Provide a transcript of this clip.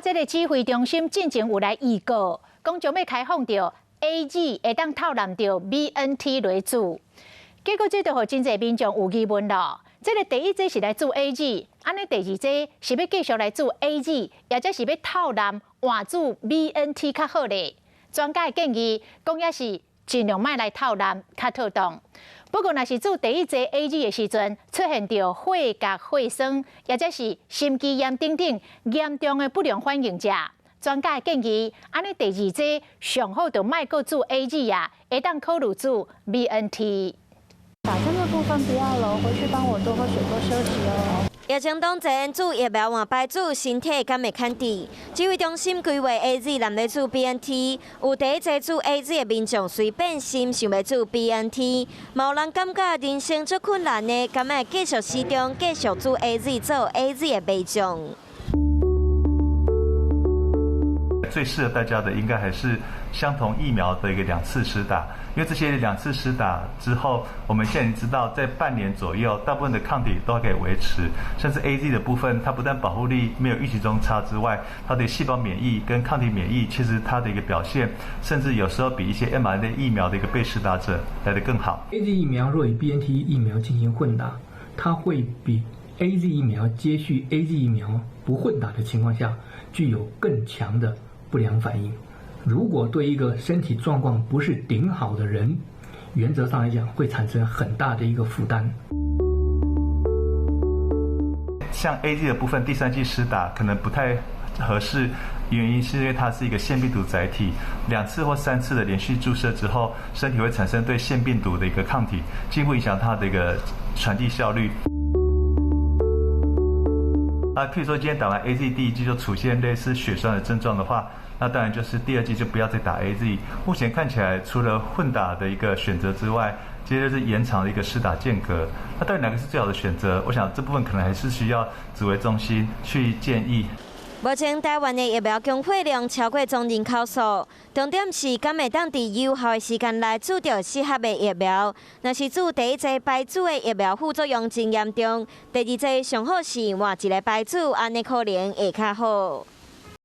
這个指揮中心進前有來預告，講將欲開放著 AZ 會當透濫著 BNT 來注，結果這就予真濟民眾有疑問囉。這个第一劑是來注 AZ，按呢第二劑是欲繼續來注 AZ，抑者是欲透濫換注 BNT 較好咧？專家建議講也是盡量莫來透濫較妥當。不過，若是注第一劑 AZ 的時陣出現著血壓血栓，抑者是心肌炎等等嚴重的不良反應者，專家建議，按呢第二劑上好就莫閣注 AZ 啊，會當考慮注 BNT。打針的部分不要了，回去幫我多喝水、多休息哦。疫情當前，注疫苗換牌子，身體敢會牽制？指揮中心規劃 AZ 濫咧注 BNT，有第一劑注 AZ 的民眾隨變心想欲注 BNT，嘛有人感覺人生足困難的，敢會繼續使用繼續注 AZ 做 AZ 的民眾。最適合大家的應該還是相同疫苗的一個兩次施打，因為這些兩次施打之後，我們現在知道在半年左右，大部分的抗體都可以維持，甚至 AZ 的部分，它不但保護力沒有預期中差之外，它的細胞免疫跟抗體免疫，其實它的一個表現，甚至有時候比一些 mRNA 疫苗的一個被施打者來得更好。 AZ 疫苗若與 BNT 疫苗進行混打，它會比 AZ 疫苗接續 AZ 疫苗不混打的情況下，具有更強的不良反應。如果對一個身體狀況不是頂好的人，原則上來講會產生很大的一個負擔。像 AZ 的部分，第三劑施打可能不太合適，原因是因為它是一個腺病毒載體，兩次或三次的連續注射之後，身體會產生對腺病毒的一個抗體，進一步影響它的一個傳遞效率。啊，譬如說今天打完 AZ 第一劑就出現類似血栓的症狀的話，那當然就是第二劑就不要再打 AZ。目前看起來，除了混打的一個選擇之外，接着是延長的一個施打間隔。那到底哪個是最好的選擇？我想這部分可能還是需要指揮中心去建議。目前台灣的疫苗供貨量超過總人口數，重點是敢會當佇有效的時間內注著適合的疫苗。若是注第一劑牌子的疫苗副作用真嚴重，第二劑上好是換一个牌子，按呢可能會較好。